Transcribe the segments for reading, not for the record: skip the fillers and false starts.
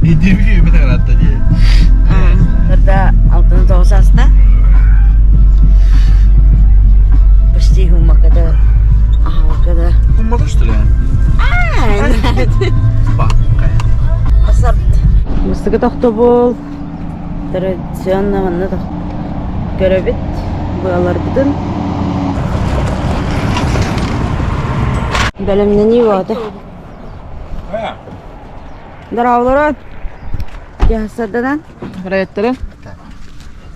Интервью бит аратта дии. Когда алтын тоҕус аста. Почти хуммакада. Ахалакада. Хуммата что ли? Асарт. Мыстыгы тохтобул. Традиционно манна көрөбүт быаларбытын. Бэлэмнэнии буолата. Здорово, Дьаһасарданан. Проекторы.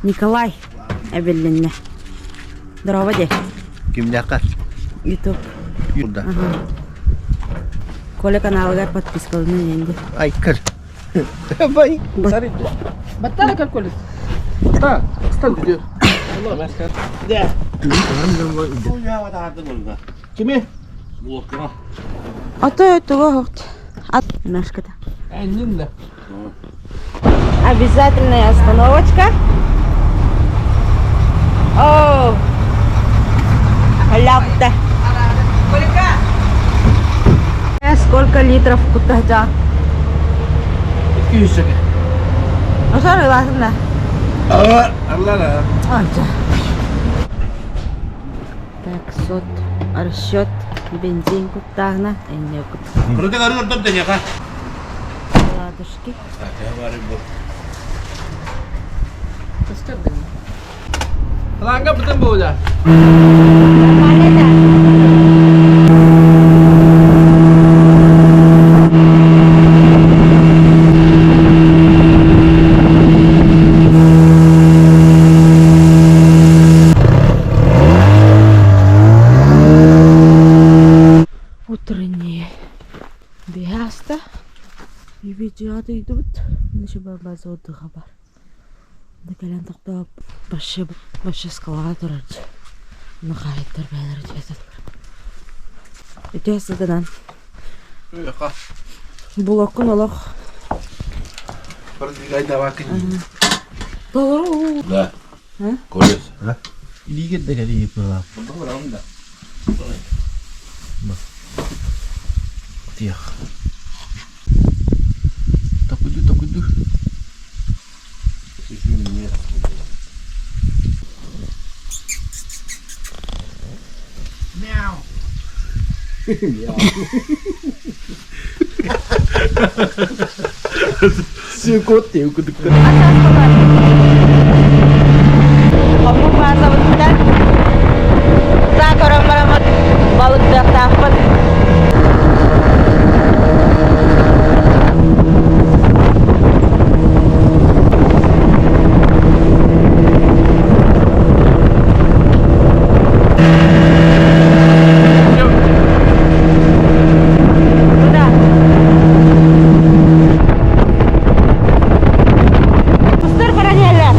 Николай эбилиннэ. Здорово де. Кимнээххэ? Ютуб. Юрда. Коля каналыгар подпискаланын енді. Айкыр. Бай. Баттара калькулис. Та, стан диyor. Да. Kimi? Ата туга хохт. Ат немножко-то. Эннинле. Обязательная остановочка. О, ляпта. Сколько литров кутахжа? 200 seke. Ошар ыласында. Allah Анча. Так, сот, расчет, бензин куттаахна, энне кут. Burada karı ortam da yaka. Ладушки. Ланга бутын бууда. Нормально Утренние биаста. И видеоды идут. Ничего база отдыха бар. Кэлэн тохтоп вообще вообще скалаҕа турар нахаайыттар бээлэр үтүө үтүө сытынан Yaka. булоккун олох Продвигай давай толору Да. А? Колес. Илиге де gelip bana. Тих. Такуду, такуду. Сюкоты, укудук. Хоммук баазабыттан саа көрөн бараммыт балыктыахтаахпыт. Куда? Тустар баранеллер.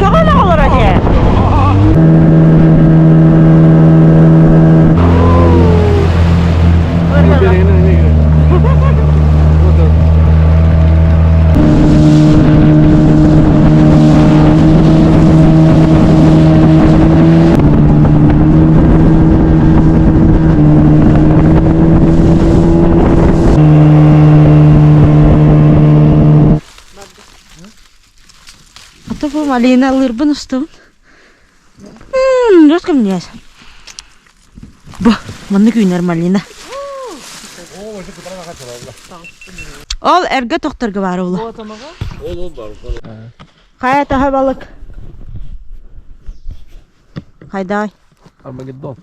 Көҕөн оҕолор этэ. Ата бу малина ылырбын устубун. Жестко мне. Бу, маннык үүнэр малина. Ол эргэ тохторго баар ула. Хайа таһа балык. Хайдай. Армагеддон.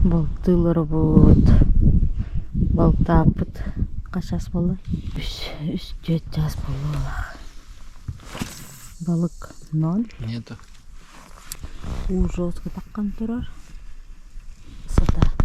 Балтыларбыт. Балтааппыт. Хас буолла? Үс, үс түөрт чаас буолла. Балык ноль. Нету. Уу жестко таххан турар. Сата.